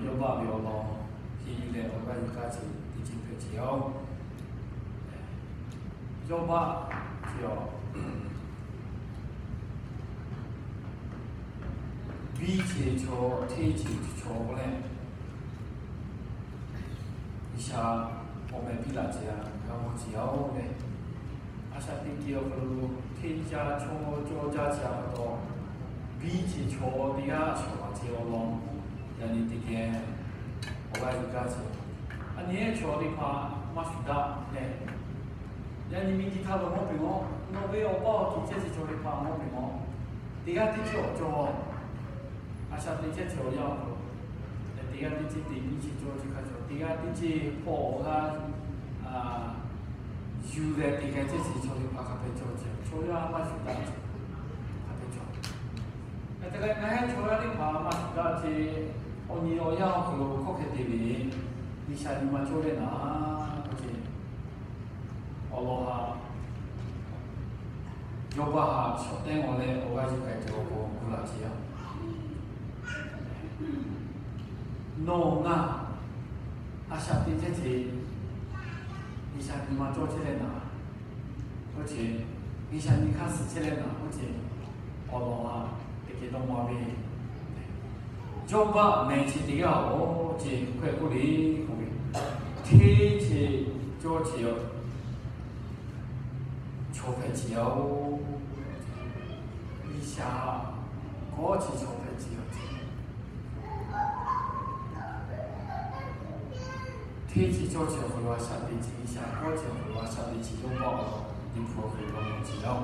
Yawˇbaˆ ve awˬ lawn heˆ yuˬ leh awˬ g'aˇ yuˬ kaˇ ce teˇ ceuˬ hpehꞈ ce yoˬ. Yawˇbaˆ chi awˬ biˇ ce chaw, hteˇ ce chaw k'oˆ leh, G'uiˬsha awˬ meh piˇ laꞈ ce a g'a mawˬ ce yoˬ leh, a shaꞈ teꞈ ke awˬ hk'aw lo hteˇ jaˇ chaw cawˇ jaˇ ce a pa taw, biˇ ce chaw teˇ g'aˇ shawˍ laˬ ce awˬ lawn, yaꞈ nyi teˇ geh awˬ g'aˇ yuˬ kaˇ ce. A nyi ehˉ chaw teˇ hpaˍ maˇ shuˍ daꞈ leh, yaꞈ nyi miˬguiˬ htaꞈ g'a mawˬ peuˬ mawˬ, nawˬ ve awˬ paˇ awˬ tuˬ chehˇ ce chaw teˇ hpaˍ g'a mawˬ peuˬ mawˬ, teˇ g'aˇ teˇ ceuˬ awˬ cawˇ a shaꞈ teꞈ chehˇ ce awˬ yanˇ awˬ hk'aw lo, teˇ g'aˇ teˇ ceuˬ teˇ biˇ ce cawˇ ce hk'a cawˬ, teˇ g'aˇ teˇ ceuˬ hpawˇ awˬ g'aˇ yuˬ leh teˇ g'aˇ teˇ ceuˬ chaw teˇ hpaˍ hk'a hpehꞈ cawˇ ce, chaw yaˇ maˇ shuˍ daꞈ ce, hk'a hpehꞈ cawˇ. Hk'e te leh ngaˬ hui chaw yaˇ teˇ hpaˍ maˇ shuˍ daꞈ ce, awˬ nyi awˬ yanˇ awˬ hk'aw lo hkawˇ hk'e te ve, G'uiˬsha nyi ma cawˇ leh naˍ k'oˆ ce, awˬ lawn haꞈ Yawˇbaˆ haꞈ shawˍ tehˉ ngaw leh awˬ g'aˇ yuˬ k'ai tuˬ awˬ pon gu laꞈ ce yoˬ. Nawˬ ngaˬ a shaꞈ teꞈ chehˇ ce, G'uiˬsha nyi ma cawˇ chehˇ leh naˍ k'oˆ ce, G'uiˬsha nyi hk'aˇ suh chehˇ leh naˍ k'oˆ ce, awˬ lawn haꞈ teˇ hkeh dawˇ maˇ ve, Yawˇbaˆ meh chi teˇ g'aˇ awˬ ce hkawehˇ k'oˆ le k'oˆ ve, hteˇ ce cawˇ ce yoˬ. Chaw hpehꞈ ce yoˬ. G'uiˬsha kawˆ ce chaw hpehꞈ ce yoˬ. Hteˇ ce cawˇ ce awˬ hk'aw lo a shaꞈ teꞈ ce, G'uiˬsha kawˆ ce awˬ hk'aw lo a shaꞈ teꞈ ce Yawˇbaˆ awˬ lawn Liꞈ hpu awˬ hk'aw lo g'a mawˬ ce yoˬ.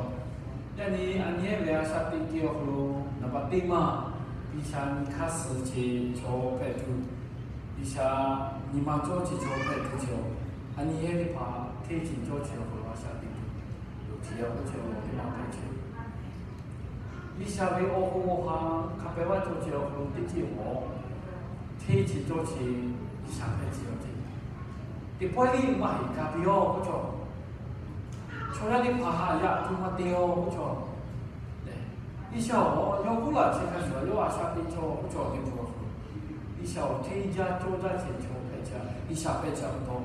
Yaꞈ nyi a nyi ehˉ ve a shaꞈ teꞈ ce awˬ hk'aw lo naˍ baꞈ teˇ maˇ G'uiˬsha nyi hk'aˇ suh ce chaw hpehꞈ tuˬ, G'uiˬsha nyi ma cawˇ ce chaw hpehꞈ tuˬ ce yoˬ. A nyi ehˉ teˇ hpaˍ hteˇ ce cawˇ ce awˬ hk'aw lo a shaꞈ teꞈ tuˬ yoˬ ce yoˬ. K'oˆ ce awˬ lawn teˇ maˇ hpehꞈ ce G'uiˬsha ve awˬ hoꞈ awˬ ha hk'a pehꞈ vaˇ cawˇ ce awˬ hk'aw lo teˇ ceuˬ awˬ hteˇ ce cawˇ ce G'uiˬsha hpehꞈ ce yoˬ ce. Teˇ pawˆ liˇ maˇ heˆ ka piˇ yoˬ k'oˆ cawˬ. Chaw yaˇ teˇ hpaˍ haꞈ yaꞈ tuˬ maˇ te yoˬ k'oˆ cawˬ. G'uiˬsha awˬ yawˇ k'oˆ laꞈ ce hk'a shuˍ yawˇ a shaꞈ teꞈ cawˇ k'oˆ cawˬ teˇ hpaˍ awˬ hk'aw lo, G'uiˬsha awˬ hteˇ jaˇ cawˇ jaˇ ce chaw hpehꞈ ce, G'uiˬsha hpehꞈ ce pa taw,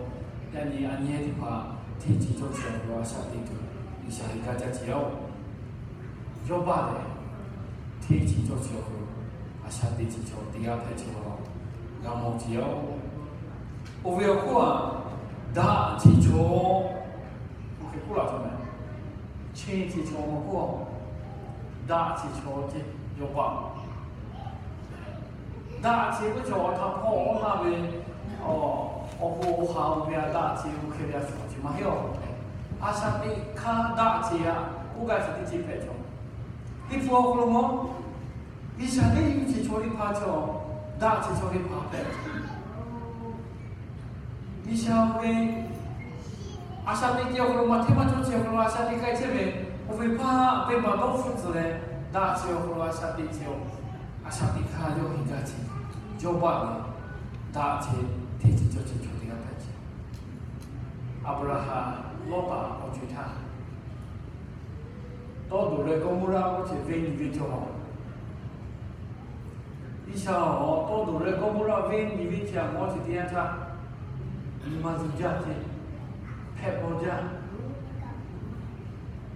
yaꞈ nyi a nyi ehˉ teˇ hpaˍ hteˇ ce cawˇ ce awˬ hk'aw lo a shaꞈ teꞈ tuˬ G'uiˬsha ve gaˇ jaˇ ce yoˬ. Yawˇbaˆ lehˬ, hteˇ ce cawˇ ce awˬ hk'aw lo a shaꞈ teꞈ ce chaw teˇ g'aˇ hpehꞈ ce pa taw, g'a mawˬ ce yoˬ. Oˇ ve awˬ hk'oˆ a, daꞈ ce chaw, oˇ hk'e k'oˆ laꞈ cawˬ mehˍ. Cheˇ ce chaw maˇ k'oˆ, daꞈ ce chaw ce Yawˇbaˆ. Daꞈ ce k'oˆ cawˬ awˬ htaꞈ hpawˇ awˬ naˇ ve awˬ hoꞈ awˬ ha oˇ ve a daꞈ ce oˇ hk'e ve a shuˍ ce maˇ heˆ awˬ. A shaꞈ teꞈ hk'aˇ daꞈ ce a, oˇ g'aˇ chi teˇ ce hpehꞈ cawˬ. Liꞈ hpu awˬ hk'aw lo maˇ, G'uiˬsha teˇ yuˬ ce chaw teˇ hpaˍ cawˬ, daꞈ ce chaw teˇ hpaˍ hpehꞈ G'uiˬsha ve a shaꞈ teꞈ ce awˬ hk'aw lo maˇ hteˇ maˇ cawˇ ce awˬ hk'aw lo a shaꞈ teꞈ k'ai chehˇ ve, oˇ ve hpaˇ venˇbaˆ dawˇ hpfuhˆ tcuh leh daꞈ ce awˬ hk'aw lo a shaꞈ teꞈ ce yoˬ. A shaꞈ teꞈ hk'aˇ yawˇ heˍ gaˇ ce, Yawˇbaˆ lehˬ daꞈ ce, hteˇ ce cawˇ ce chaw teˇ g'aˇ hpehꞈ ce. Aˍbraˍhanˍ Lawˇtaˍ awˬ co-e htaˇ, Tawˇdonˍ leh Gawˇmawˇraˆ k'oˆ ce venˇ nyi venˇ cawˬ. G'uiˬsha awˬ Tawˇdonˍ leh Gawˇmawˇraˆ venˇ nyi venˇ ce a mawˇ ce teˇ yanˇ htaˇ, nyi ma zuhˬ jaˇ ce, hpehꞈ paw jaˇ,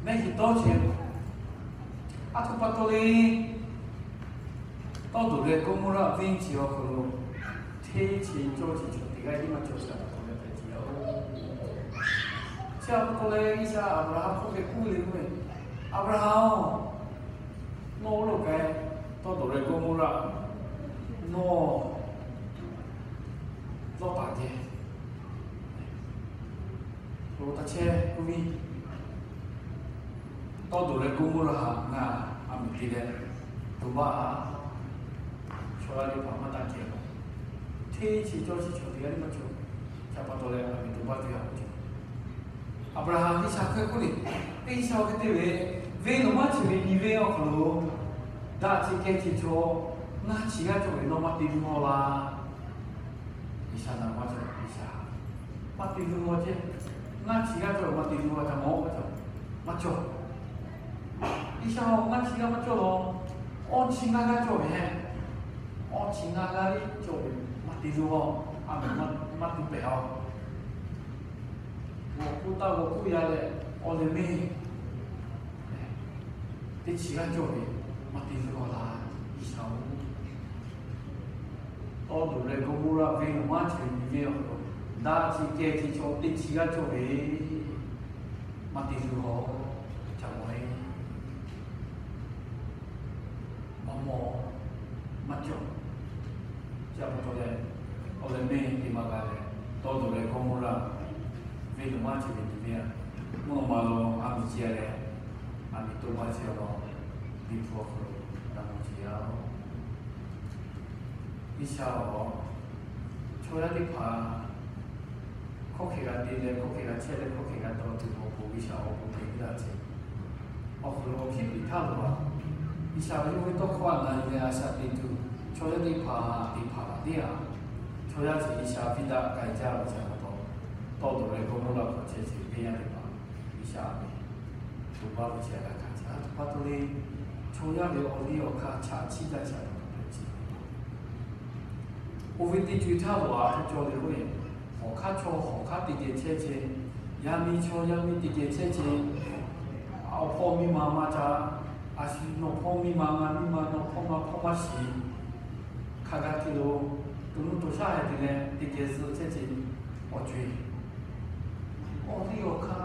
mehˆ shiˍ tawˇ ce. Aˬ htoꞈ pa taw le, Tawˇdonˍ leh Gawˇmawˇraˆ venˇ ce awˬ hk'aw lo hteˇ ce cawˇ ce chaw teˇ g'aˇ tiˉ maˇ cawˬ ce a pa taw leh hpehꞈ ce yoˬ. Chi a pa taw leh G'uiˬsha Aˍbraˍhanˍ hk'oˆ hk'e k'oˆ le k'oˆ ve, Aˍbraˍhanˍ-oˬ, nawˬ oˇ lo k'ai, Tawˇdonˍ leh Gawˇmawˇraˆ, nawˬ Lawˇtaˍ geh lo taˇ chehˇ k'oˆ ve, Tawˇdonˍ leh Gawˇmawˇraˆ haꞈ ngaˬ a miˍ te leh toꞈ baˆ a. Chaw yaˇ teˇ hpaˍ maˇ taˇ kehˬ, hteˇ ce cawˇ ce chaw teˇ g'aˇ tiˉ maˇ cawˬ. Chi a pa taw leh a miˍ toꞈ baˆ tuˬ yaˇ k'oˆ ce. Aˍbraˍhanˍ G'uiˬsha hk'e k'oˆ le, G'uiˬsha awˬ hk'e te ve, venˇ nawˬ maˇ ce ve nyi venˇ awˬ hk'aw lo daꞈ ce kehˬ ce chaw ngaˇ chi g'aˇ cawˬ ve nawˬ maˇ te luˬ laˇ. G'uiˬsha naˍ maˇ cawˬ, G'uiˬsha maˇ te luˬ law ce. Ngaˇ chi g'aˇ cawˬ ve maˇ te luˬ laˇ htaꞈ maˇ cawˬ, maˇ cawˬ. G'uiˬsha ngaˇ chi g'aˇ maˇ cawˬ law, awˇ chi ngaˇ g'aˇ cawˬ ve hehꞈ. Awˇ chi ngaˇ g'aˇ cawˬ ve Maˇ te zuhˬ-oˬ, a mehˍ maˇ te pehˍ-oˬ. G'awˬ k'oˆ taˇ g'awˬ k'oˆ yaˇ leh, awˬ lehˬ mehˍ teˇ chi g'aˇ cawˇ ve maˇ te zuhˬ-oˬ laˇ, G'uiˬsha-oˬ. Tawˇ dawˬ leh Gawˇmawˇraˆ venˇ maˇ cawˬ ve miˬ venˇ awˬ hk'aw lo, daꞈ chi kehˬ chi chaw teˇ chi g'aˇ cawˇ ve maˇ te zuhˬ-oˬ, ca mawˬ-e. Maˇ mawˬ, maˇ cawˬ. Chi pa taw leh, awˬ lehˬ mehˍ te maˇ g'a leh, tawˇ dawˬ leh Gawˇmawˇraˆ venˇ maˇ cawˬ ve miˬ venˇ, mvuhˇ naw ma lo a miˬ ce leh, a miˬ to ma ce awˬ lawn, Liꞈ hpu awˬ hk'aw lo g'a mawˬ ce yaˇ-oˬ. G'uiˬsha-oˬ, chaw yaˇ teˇ hpaˍ hkawˇ hk'e g'a te leh, hkawˇ hk'e g'a chehˇ leh, hkawˇ hk'e g'a dawˇ tuˬ awˬ pon G'uiˬsha awˬ pon te piˇ laˇ ce. Awˬ hk'aw lo awˬ hkiˉ piˍ htaˇ lo a, G'uiˬsha ve yawˇ ve tawˇ hkawˇ a na e leh a shaꞈ teꞈ tuˬ, chaw yaˇ teˇ hpaˍ te hpaˍ laˬ teˇ a, chaw yaˇ chi G'uiˬsha piˇ daꞈ k'ai jaˇ ve chi pa taw, tawˇ dawˬ leh Gawˇmawˇraˆ hk'aw chehˇ ce venˇ yaˇ teˇ hpaˍ G'uiˬsha ve to baˇ ve chi a g'a hkanˍ ce a pa taw le, chaw yaˇ ve awˬ liˇ awˬ hk'aˇ chaꞈ chiˇ jaˇ chaꞈ hpehꞈ ce. Oˇ ve teˇ co-e htaˇ lo a hto cawˬ le k'oˆ-e, hawˬ hk'aˇ chaw hawˬ hk'aˇ te geh chehˇ ce, yaˇ miˇ chaw yaˇ miˇ te geh chehˇ ce, awˬ hpawˇ miˇ ma maˇ ca, a shu nawˬ hpawˇ miˇ ma, ngaˬ miˇ ma, nawˬ hpawˇ ma hpawˇ maˇ shiˍ, hk'a gaˬ te lo, to nuˇ to shaˉ haiˬ te leh te geh zuhꞈ chehˇ ce, awˬ co-e awˬ liˇ awˬ hk'aˇ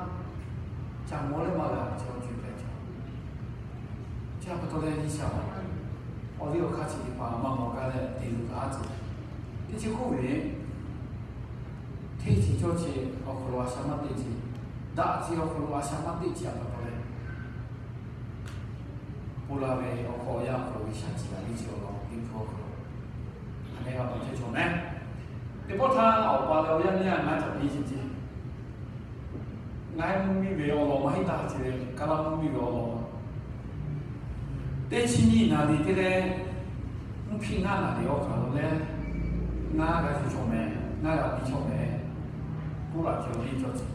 ca mawˬ leh maˇ g'a ve chi awˬ co-e hpehꞈ ce. Chi a pa taw leh G'uiˬsha awˬ liˇ awˬ hk'aˇ chi teˇ hpaˍ maˇ mawˬ gaˇ leh te zuhꞈ g'a ce. Teˇ chi k'oˆ ve, hteˇ chi cawˇ ce awˬ hk'aw lo a shaꞈ maˇ teꞈ ce, daꞈ ce awˬ hk'aw lo a shaꞈ maˇ teꞈ ce a pa taw leh, pon la ve awˬ hk'aw yaˇ awˬ hk'aw lo G'uiˬsha ciˍ laˬ ve chi awˬ lawn teˇ hpu awˬ hk'aw lo, a nehˉ g'a mawˬ chehˇ chaw mehˍ. Teˇ pawˆ htaˇ awˬ pa leh awˬ yaˇ nehˉ a ngaˇ caꞈ piˇ ce ce. Ngaˬ hui mvuhˇ miˬ ve awˬ lawn maˇ heˆ taˇ ce, Kaˍlaˇ mvuhˇ miˬ ve awˬ lawn teˇ chi nyiˇ naˍ riˍ te leh, mvuhˇ hpiˇ ngaˇ naˍ riˍ awˬ hk'aw lo leh, ngaˇ g'a shuˍ chaw mehˍ, ngaˇ g'a piˇ chaw mehˍ, k'oˆ laꞈ ce awˬ liˇ cawˇ ce.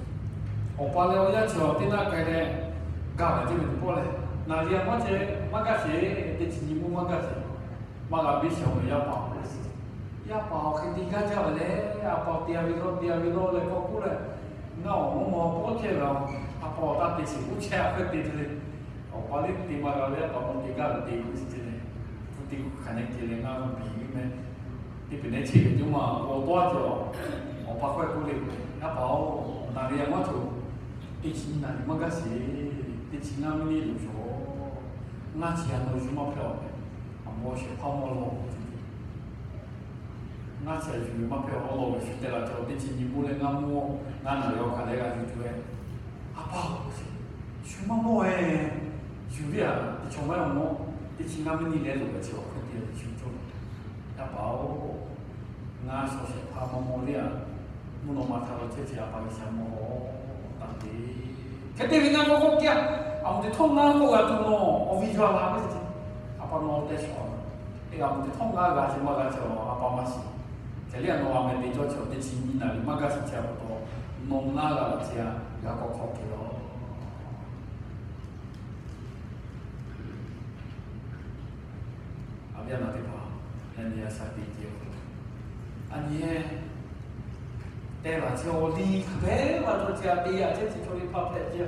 Awˬ pa leh awˬ yaˇ chi awˬ teˇ naˆ k'ai leh, gaˬ ve teˇ ve teˇ pawˆ leh, naˍ riˍ a maˇ ce, maˇ gaˇ sheˍ, teˇ chi nyiˇ mvuhˇ maˇ gaˇ sheˍ. Maˇ g'a biˇ sheˍ awˬ mehˍ yaˇ paˍ k'oˆ ve, yaˇ paˍ awˬ hk'e te gaˇ jaˇ ve leh, a pa awˬ te a ve lawˇ, te a ve lawˇ leh k'awꞈ k'oˆ leh, ngaˇ awˬ mvuhˇ ma awˬ pawˆ chehˇ ve a, a pa awˬ taˇ te sheˍ k'oˆ chehˇ a hk'e te te le. Awˬ pa lehˬ te maˇ g'a ve yaˇ paˍ mawˇ te gaˇ ve te k'oˆ ce ce le. Hpu te hk'aˬ nehˬ te leh ngaˇ g'a biˇ ve meh. Teˇ pehˍ nehˬ cheˇ ve teˇ maˬ k'awꞈ tawˇ a ce a, awˬ pa hk'aw k'oˆ le, yaˇ paˍ-oˬ, naˍ riˍ a maˇ cawˬ, teˇ chi nyiˇ naˍ riˍ maˇ gaˇ sheˍ, teˇ chi ngaˇ miˇ niˇ loˍ cawˬ. Ngaˇ chi a nawˬ shu maˇ hpehꞈ awˬ meh, a mawˇ shehˍ hpaˇ mawˇ lawˬ Ngaˇ chi a yuˬ ve maˇ hpehꞈ awˬ lawn ve shu teh la ca teˇ chi nyi mawˇ leh ngaˇ mawˇ ngaˇ naˍ ve awˬ hk'aˬ leh g'a yuˬ tuˬ ve. A pa-oˬ, shu maˇ mawˇ-e. Yuˬ ve a, teˇ chaw maˇ mawˇ, teˇ chi ngaˇ miˇ niˇ leh loꞈ ve chi awˬ hk'e te yuˬ cawˇ. A pa-oˬ, ngaˇ shaw shehˍ hpaˇ maˇ mawˇ le a, mvuhˇ naw ma htaꞈ lo chehˇ chi a pa G'uiˬsha mawˇ taˇ te. Hk'e te ve ngaˇ k'awꞈ k'oˆ k'ai, a mawˇ teˇ htawˇ ngaˇ k'awꞈ g'a tuˬ nawˬ awˬ viˉ jaˇ la ve ce. A pa nawˬ tehꞈ shawˍ a, a mawˇ teˇ htawˇ ngaˇ g'a ce maˇ g'a ce a pa maˇ shiˍ. Hk'e le a nawˬ a meh te cawˇ chi teˇ chi nyi naˍ riˍ maˇ gaˇ shiˍ chi a pa taw, nawˬ ngaˇ g'a la ce a, g'a k'awꞈ hk'awꞈ kehˬ lawˬ. A viˉ a nyi teˇ hpaˍ, yaꞈ nyi a shaꞈ teꞈ te-o. A nyi-e, teh laˬ chi awˬ liˇ hk'a hpehꞈ la cawˇ ce a, te yaꞈ chehˇ ce chaw teˇ hpaˍ hpehꞈ ce.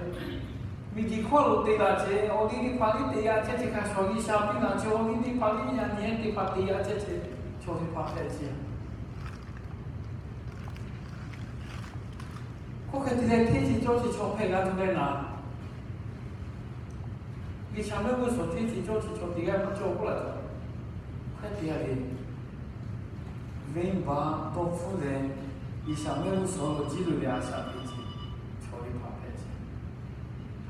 Miˬguiˬ hkawˇ lo te laˬ ce awˬ liˇ teˇ hpaˍ liˇ te yaꞈ chehˇ ce hk'a shuˍ, G'uiˬsha piˇ laˬ ce awˬ liˇ teˇ hpaˍ liˇ yaꞈ nyi-e teˇ hpaˍ te yaꞈ chehˇ ce, chaw teˇ hpaˍ hpehꞈ ce. Hk'oˆ hk'e te leh hteˇ ce cawˇ ce chaw hpehꞈ g'a tuˬ leh naˍ, G'uiˬsha mehˆ g'uˇ suhˍ hteˇ ce cawˇ ce chaw teˇ g'aˇ maˇ cawˇ k'oˆ laˬ ce. Hk'e te a le, venˇbaˆ dawˇ hpfuhˇ leh, G'uiˬsha mehˆ g'uˇ suhˍ lo jiˇ loꞈ leh a shaꞈ teꞈ ce chaw teˇ hpaˍ hpehꞈ ce.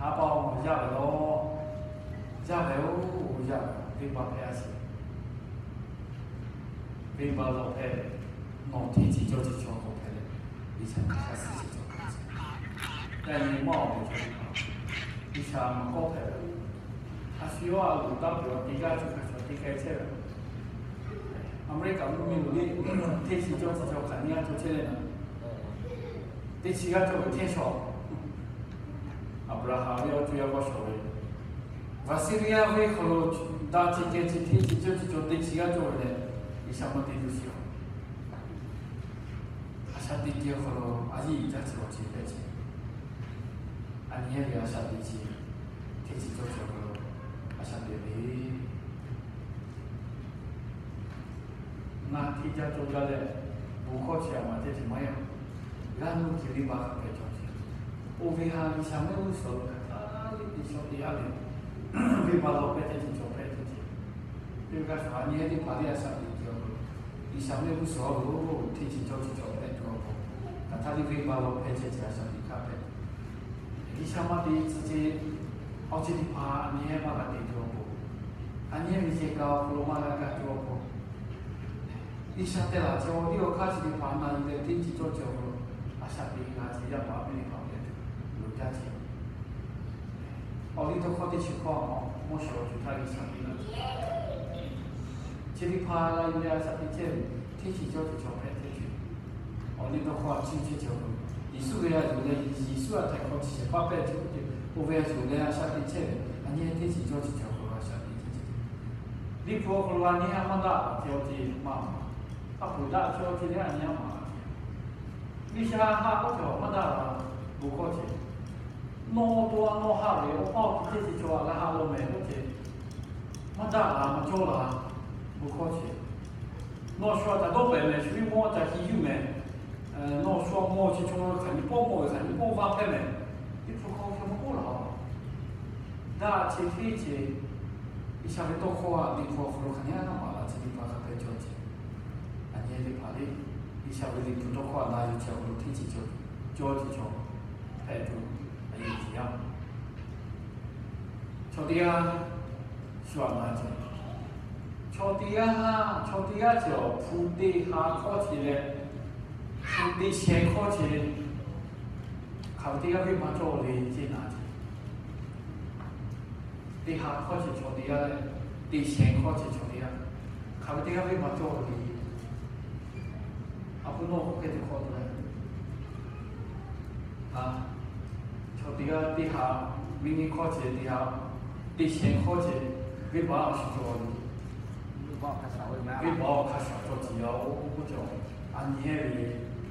Haꞈ pa-oˬ, yaˇ ve lawˬ, yaˇ ve-oˬ, yaˇ ve venˇbaˆ hpehꞈ a sheˍ. Venˇbaˆ lawˬ hpehꞈ ve, nawˬ hteˇ ce cawˇ ce chaw k'awꞈ hpehꞈ leh, G'uiˬsha hk'aˬ hk'e suh ce cawˬ hpehꞈ ce. Yaꞈ nyi mawˇ awˬ ve chaw teˇ hpaˍ, G'uiˬsha maˇ kawˆ hpehꞈ ve, a shu yawˇ a loˍ taˇ peuˬ a te g'aˇ cawˬ hk'a shuˍ te k'ai chehˇ ve. Aˍmeˍriˆkaꞈ mvuhˇ miˬ loˬ le, hteˇ chi cawˇ chi cawˬ hk'aˬ nyi g'aˇ cawˬ chehˇ leh naˍ, teˇ chi g'aˇ cawˬ ve hteˇ shawˍ. Aˍbraˍhanˍ ve awˬ co yaˇ k'awꞈ shawˍ ve, Visalia venˇ hk'aw lo daꞈ ce keh ce hteˇ chi cawˇ chi cawˬ teˇ chi g'aˇ cawˬ ve leh, G'uiˬsha maˇ te tuˬ shiˍ-oˬ. shaꞈ teꞈ te awˬ hk'aw lo a yiˇ jaˇ chi awˬ ceuˬ hpehꞈ ce. A nyi heˉ ve a shaꞈ teꞈ chi hteˇ chi cawˇ chi awˬ hk'aw lo a shaꞈ teꞈ ve ngaˬ hteˇ jaˇ cawˇ jaˇ leh, bon hkawˇ chi a maˍ ceh ce maˇ yaˇ. G'aˇ nuˇ ceh venˇ baˆ hk'a pehꞈ cawˇ ce. Oˇ ve ha G'uiˬsha mehˆ g'uˇ suhˍ lo hk'aˬ htaˇ liˇ te shaw te yaˇ ve, venˇ baˆ lawˬ pehˇ ceh ce cawˬ pehˇ cawˇ ce. Teˇ g'aˇ shaˍ a nyi heˉ teˇ hpaˍ liˇ a shaꞈ teꞈ te awˬ hk'aw lo, G'uiˬsha mehˆ g'uˇ suhˍ lo hteˇ chi cawˇ chi cawˬ pehꞈ tuˬ awˬ pon, hk'aˬ htaˇ liˇ venˇ baˆ lawˬ pehˇ ceh ce a shaꞈ teꞈ hk'a pehꞈ. G'uiˬsha maˇ te tcuh ce, awˬ ceuˬ teˇ hpaˍ a nyi heˉ maˇ g'a te tuˬ awˬ pon, a nyi heˉ ve ceh kaꞈ awˬ hk'aw lo maˇ g'a kaˇ tuˬ awˬ pon, G'uiˬsha teh laˬ ce awˬ liˇ awˬ hk'aˇ chi teˇ hpaˍ na yuˬ leh teˇ chi cawˇ cawˬ awˬ hk'aw lo, a shaꞈ teꞈ g'a ce yaˇ paˍ a piˇ teˇ hpaˍ pehꞈ tuˬ loˍ jaˇ ce. Awˬ liˇ tawˇ hkawˇ teˇ chi hkawˇ a mawˇ shawˍ awˬ ceuˬ htaˇ G'uiˬsha piˇ laˇ ce. Chi teˇ hpaˍ la yuˬ leh a shaꞈ teꞈ chehˇ ve, hteˇ chi cawˇ chi cawˬ hpehꞈ ceh ce. Awˬ liˇ tawˇ hkawˇ a ciˇ chehˇ ceh awˬ hk'aw lo, Yeˍsuˆ ve a yuˬ leh Yeˍsuˆ a htaiˍ hk'aw chi shehˍ hpaˇ pehˇ ce, oˇ ve a yuˬ leh a shaꞈ teꞈ chehˇ ve, a nyi heˉ hteˇ chi cawˇ chi cawˬ awˬ hk'aw lo a shaꞈ teꞈ chehˇ ce. Liꞈ hpu awˬ hk'aw lo a nyi heˉ maˇ daꞈ ce awˬ ceuˬ maˇ maˍ. A hpu daꞈ ce awˬ ceuˬ leh a nyi heˉ maˇ daꞈ ce. G'uiˬsha haꞈ k'oˆ cawˬ maˇ daꞈ la, bon hkawˇ ce. Nawˬ to a nawˬ haꞈ ve awˬ paˇ awˬ hk'e teˇ ceuˬ cawˬ a g'a haꞈ law mehˍ k'oˆ ce. Maˇ daꞈ la maˇ cawˇ la, bon hkawˇ ce. Nawˬ shu a htaꞈ dawˇ pehˍ mehˍ, shu ve mawˇ a htaꞈ hiˇ yuˬ mehˍ. Nawˬ shu a mawˇ chi chaw hk'aˬ nyi pawˆ mawˇ ve hk'aˬ nyi pawˆ vaˇ hpehˇ mehˍ. Liꞈ hpu hk'aw hk'e maˇ k'oˆ la. Daꞈ ce hteˇ ce, G'uiˬsha ve tawˇ hkawˇ a Liꞈ hpu awˬ hk'aw lo hk'aˬ nyi a maˍ la ce teˇ hpaˍ hk'a pehꞈ cawˇ ce. A nyi teˇ hpaˍ le, G'uiˬsha ve Liꞈ hpu tawˇ hkawˇ a na yuˬ ce awˬ hk'aw lo hteˇ chi cawˇ cawˇ ce cawˬ hpehꞈ tuˬ a yeˬ ce yaˇ. Chaw teˇ g'aˇ shu a na ce. Chaw teˇ g'aˇ, chaw teˇ g'aˇ ce awˬ hpu teˇ ha hkawˇ ce leh, hpu teˇ sheh hkawˇ ce, hk'aˬ ve teˇ g'aˇ venˇ baˆ cawˇ le ce na ce. Teˇ ha hkawˇ ce chaw teˇ g'aˇ leh, teˇ sheh hkawˇ ce chaw teˇ g'aˇ, hk'aˬ ve teˇ g'aˇ venˇ baˆ cawˇ le. A hpu nawˬ k'oˆ hk'e te hk'awꞈ tuˬ leh, a, chaw teˇ g'aˇ teˇ ha, miˇ nyi hkawˇ ce teˇ ha, teˇ sheh hkawˇ ce, venˇ baˆ awˬ shu cawˇ le. Venˇ baˆ awˬ hk'a shaˍ cawˇ ce yaˇ oˇ k'oˆ cawˬ. A nyi heˉ ve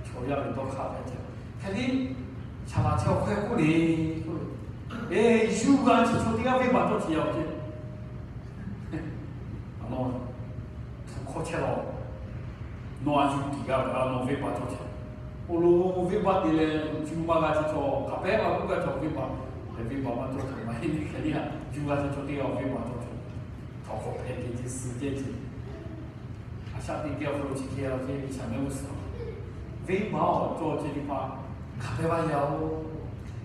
chaw yaˇ ve dawˇ hk'aˇ hpehꞈ ce. Hk'e te, Saˍ laꞈ chi awˬ hk'aw k'oˆ le, k'oˆ le, e, shu g'a chi chaw teˇ g'aˇ venˇ baˆ cawˇ ce yaˇ oˇ ce. Nawˬ hpu hkawˇ chehˇ la, nawˬ a yuˬ tiꞈ g'a ve a nawˬ venˇ baˆ cawˇ ce. Awˬ lawn venˇ baˆ te leh, shu maˇ g'a chi chaw hk'aˬ pehˉ maˇ k'oˆ gaˇ chaw venˇ baˆ, venˇ baˆ maˇ cawˇ ce maˇ heˆ le. Hk'e te a yuˬ g'a chi chaw teˇ g'aˇ venˇ baˆ cawˇ ce. Htawnˍ hk'awꞈ hpehꞈ te ce suh ceh ce. A shaꞈ teꞈ te awˬ hk'aw lo chi hk'e a ce G'uiˬsha mehˆ g'uˇ suhˍ venˇ baˆ awˬ cawˇ ce teˇ hpaˍ hk'aˬ pehˉ vaˇ yaˇ oˬ.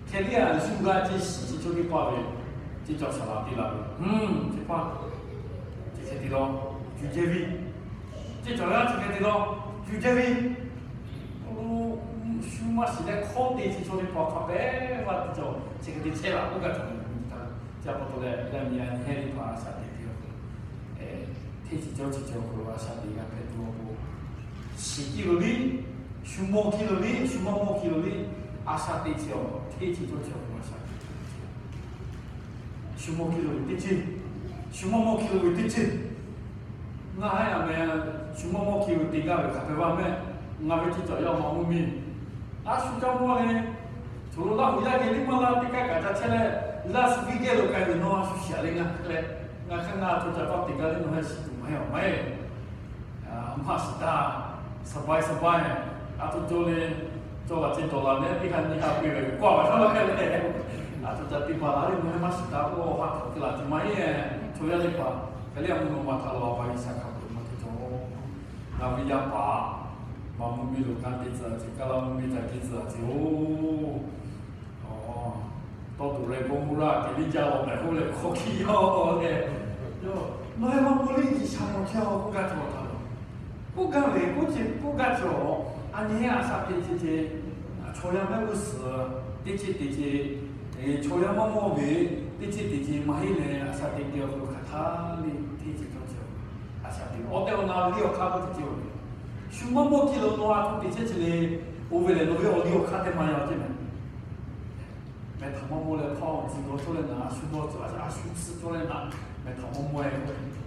Hk'e te a yuˬ g'a ce shiˍ chi chaw teˇ hpaˍ ve, ce cawˬ Saˍ laꞈ te la ve, hm, teˇ hpaˍ, ce hk'e te law, yuˬ jehˇ ve, ce cawˬ yaˇ ce hk'e te law, yuˬ jehˇ ve, shu maˇ shiˍ leh hkawˇ te chi chaw teˇ hpaˍ hk'aˬ pehˉ vaˇ te cawˬ, chi hk'e te chehˇ laꞈ k'oˆ gaˇ cawˬ ve, ca pa taw leh yaˇ miˇ yaˇ nyi heˉ teˇ hpaˍ a shaꞈ teꞈ te awˬ hk'aw lo, hteˇ chi cawˇ chi cawˬ awˬ hk'aw lo a shaꞈ teꞈ g'a hpehꞈ tuˬ awˬ pon, shiˍ kiˇ lo liˇ, shu mawˇ kiˇ lo liˇ, shu maˇ mawˇ kiˇ lo liˇ, a shaꞈ teꞈ chi awˬ hteˇ chi cawˇ chi awˬ hk'aw lo a shaꞈ teꞈ. Shu mawˇ kiˇ lo ve teˇ ceuˬ, shu maˇ mawˇ kiˇ lo ve teˇ ceuˬ. Ngaˬ haˉ yaꞈ meh, shu maˇ mawˇ kiˇ lo te gaˇ ve hk'aˬ hpehꞈ vaˇ mehˆ. Ngaˬ ve teˇ cawˬ yaˇ maˇ mvuhˇ miˬ, a shu caˇ mawˇ le. Choˬ lo Laˇ huˍ yaˇ geh liˇ maˇ laˇ teˇ kaˇ kaꞈ ca chehˇ leh, Las Vegas lo k'ai ve nawˬ a shu shiˍ a le ngaˬ hk'e leh, ngaˬ hk'e ngaˬ a htoꞈ ca taw te gaˇ le nawˬ hui shiˍ tuˬ maˇ heˆ maˇ heˆ. Maˇ shiˍ taˇ, สบาย สบาย. A htoꞈ cawˬ le, cawˬ laˬ ce dawˬ laˬ leh teˇ ha nyi ha peu ve k'oˆ a va shaˉ laˇ hk'e le. A htoꞈ ca te baˬ la le nawˬ hui maˇ shiˍ taˇ k'o, a htoꞈ te laˬ ce maˇ heˆ. Chaw yaˇ teˇ hpaˍ hk'e le a mvuhˇ naw ma htaꞈ laˬ a pa G'uiˬsha hk'a peu maˇ te cawˬ. Ngaˬ ve yaˇ paˍ, maˇ mvuhˇ miˬ lo kanˉ te tcuh a ce, kaˇ laˇ mvuhˇ miˬ ca te tcuh a ce oˬ. Tawˇ tuˬ leh Gawˇmawˇraˆ kehˬ liˇ jaˇ lawˬ mehˍ k'oˆ leh hk'aw hkiˇ yaˇ leh, nawˬ hui maˇ mawˇ le G'uiˬsha mawˬ chehˇ a k'oˆ gaˇ cawˬ htaˇ lawˬ. K'oˆ gaˇ ve k'oˆ ce k'oˆ gaˇ cawˬ. A nyi heˉ a shaꞈ teꞈ ce ce, chaw yaˇ mehˆ g'uˇ suhˍ teˇ ceuˬ te ce, chaw yaˇ maˇ mawˇ ve teˇ ceuˬ te ce maˇ heˆ leh a shaꞈ teꞈ te awˬ hk'aw lo hk'aˬ htaˇ le hteˇ ceuˬ cawˇ cawˬ. A shaꞈ teꞈ awˬ tehˬ awˬ na liˇ awˬ hk'aˇ k'oˆ te ce oˬ. Shu maˇ mawˇ kiˇ lo nawˬ a htoꞈ te chehˇ ce le, oˇ ve lehˬ nawˬ ve awˬ liˇ awˬ hk'aˇ teˇ ma yaˇ oˬ ce mehˍ. Mehˬ htaꞈ maˇ mawˇ leh hpaˇ awˬ tcuh dawˇ cawˇ leh naˍ, a shu dawˇ cawˬ a shu suh cawˇ leh naˍ, mehˬ htaꞈ maˇ mawˇ e k'o,